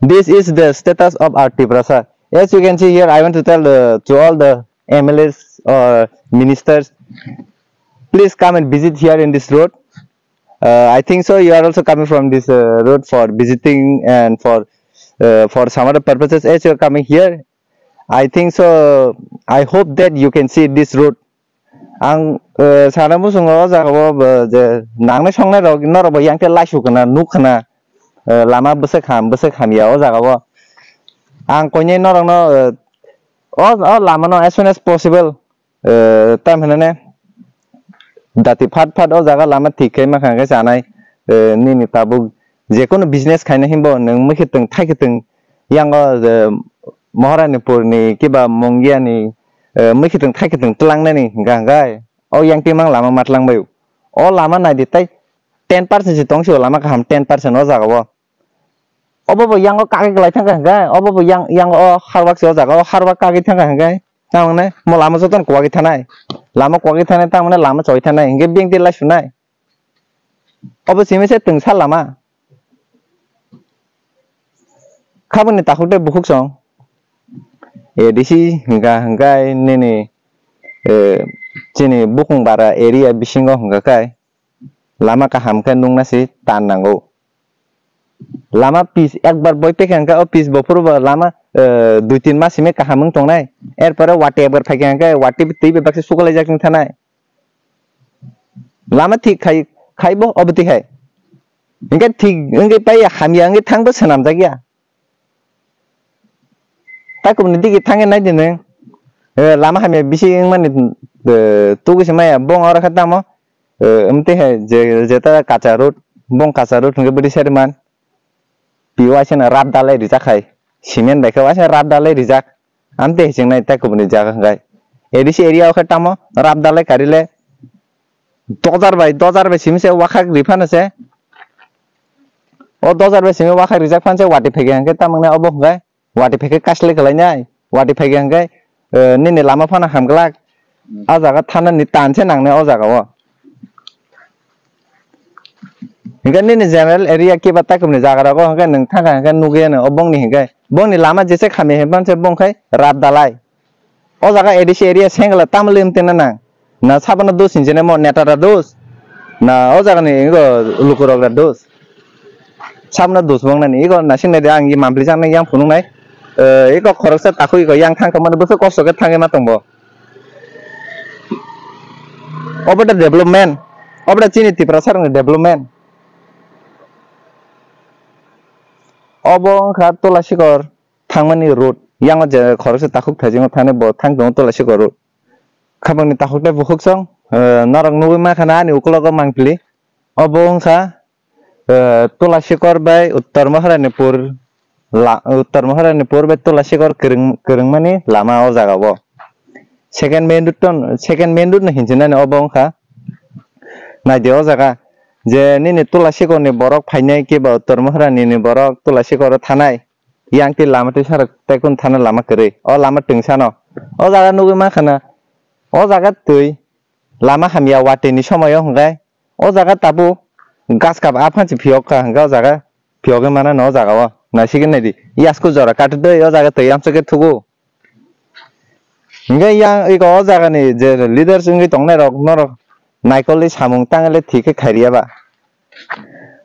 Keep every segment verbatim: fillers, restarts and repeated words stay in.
This is the status of our Tiprasa. As you can see here, I want to tell, uh, to all the M L As or ministers, please come and visit here in this road. Uh, I think so you are also coming from this, uh, road for visiting and for, uh, for some other purposes. As you are coming here, I think so, I hope that you can see this road. Ang, uh, sana muchungo o jaga o, uh, je nangnai songnai rok norok bo yang khe laisu khna nuk khna, uh, lama bwswk ham bwswk hamya o jaga o. Ang koinai norok no, uh, o, o lama no as soon as possible, uh, tam hinane dati phat phat o jaga lama thik khai ma kha khe chanai, uh, nini tabuk jekunu business khaina himbo nwng mui khe twng thai khe twng yang o, uh, Maharanipur ni kiba Mongia ni, uh, mui khe twng thai khe twng twlang nani hingka hingkai o yang timang lama ma twlang bai o lama nai di tai ten percent se tong si o lama kaham ten percent o jaga o. Obo bo yang o kagwi kwlai thangkha hwnkhe, obo bo yang, yang o harbak se o jaga o harbak kagwi thangkha hwnkhe, tamone mo lama jotono kwagwi thanai, lama kwagwi thanai, tamone lama choi thanai, hwnkhe biyang tei lai sunai. Obo simi se twngsa lama. Khabangni takhuk tei bukhuk song. A D C hwnkha hwnkhe nini, eh, chini bukung bara area bisingo hwnkha khe lama kaham khe nungna si tan nango. Lama pis ekbar boi pekha hwnkhe o pis bophuru bo lama, eh, dui tin mas simi kaham wng tongnai. Erpore wati ekbar phaikha hwnkhe wati twi bai baksa suklaijak wng thanai. Lama thik khai, khaibo obo twi hai. Hwnkhe thik wngwi pai hamya wngwi thangbo swnamjakya. Takhukni digi thangwi naidi nwng. Eh, lama hamya bisi wngmani, eh, tugui se maya bong oro khe tamo. Eh, wng twi hai je, jeta kacha road, bong kacha road hwnkhe bwdwi sari man. Pio waisa no rap dalai rijak hai. Cement bai khe waisa rap dalai rijak. Amtwi hai chengnai takhukni jaga hwnkhe. A D C area o khe tamo rap dalai karile. Dojar bai, dojar bai simi se wakhak ri phano se. O dojar bai simi wakhak rijak phan se wati phege hwnkhe tamang nai obo hwnkhe. Wati phege kaslai kwlai nai. Wati phege hwnkhe, eh, nini lama phano hamglak. A jaga thana ni tan se nang nai o jaga o. Hwnkhe nini general area kiba takhukni jaga rogo hwnkhe nwng thangkha hwnkhe nugwi ano o bongni hwnkhe. Bongni lama jese khamya hinphan se bong khai rap dalai. O jaga A D C area sengla tamle wng tengna nang. Na sabana dos hinjene mo netara dos. Na o jaga ni ego lukurok da dos. Sabana dos bong nani ego na sing nai ang ye mampli jang nai yang phunung nai. Eh, ego khoroksa takhu ego yang thang thang mani bwswk kosto khe thangwi ma tongbo. Obo da development. Obo da chini Tiprasa rokni development. Obo wngkha Tulasikor thangmani road. Yang o je khoroksa takhuk thajingo thani bo thang tongo Tulasikor road. Khabangni takhuk tei bukhuk song, eh, norok nugwi mankha na ani ukulogo mangpili. Obo wngkha, eh, Tulasikor bai Uttor Maharanipur la-, Uttor Maharanipur bai Tulasikor kwrwng-, kwrwngmani lama o jaga o. Second main road ton, second main road no hinchinani obo wngkha. Naidi o jaga je nini Tulasikorni borok phainai kiba Uttor Maharanini borok Tulasikoro thanai. Yang twi lama twi sarok tei kun thana lama kwrwi. O lama twngsano. O jaga nugwi mankha na. O jaga twi lama hamya watwi ni somoyo hwnkhe. O jaga tabuk gas kap a phansi phiyok kha hwnkhe o jaga phiyogwi mana no o jaga o. Naisigwi naidi. Yasku jora kati twi o jaga twi yamsuk khe thugo. Hwnkhe yang iko o jaga ni je leaders wngwi tongnai rok norok naikolwi samung tangwi le thik khe khairiya ba.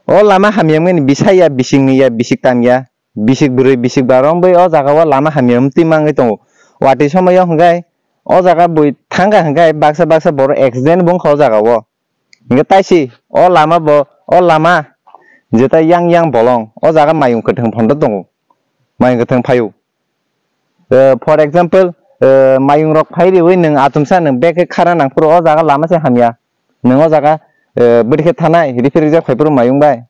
O lama hamya wngmani bisai ya bising ni ya bisik tam ya. Bisik bwrwi, bisik barong bai o jaga o lama hamya wngtwi mangwi tongo. Watwi somoyo hwnkhe o jaga bui thangkha hwnkhe baksa baksa borok accident bo wngkha o jaga o. Hwnkhe taisi o lama bo, o lama jeta yang yang bolong o jaga mayung kwthwng phanto tongo. Mayung kwthwng phaio. Eh, for example, eh, mayung rok phai riwi nwng achomsa nwng bag khe khara nang phuru o jaga lama se hamya. Nwng o jaga, eh, bwrwi khe thanai, riphi rijak phai phuru mayung bai.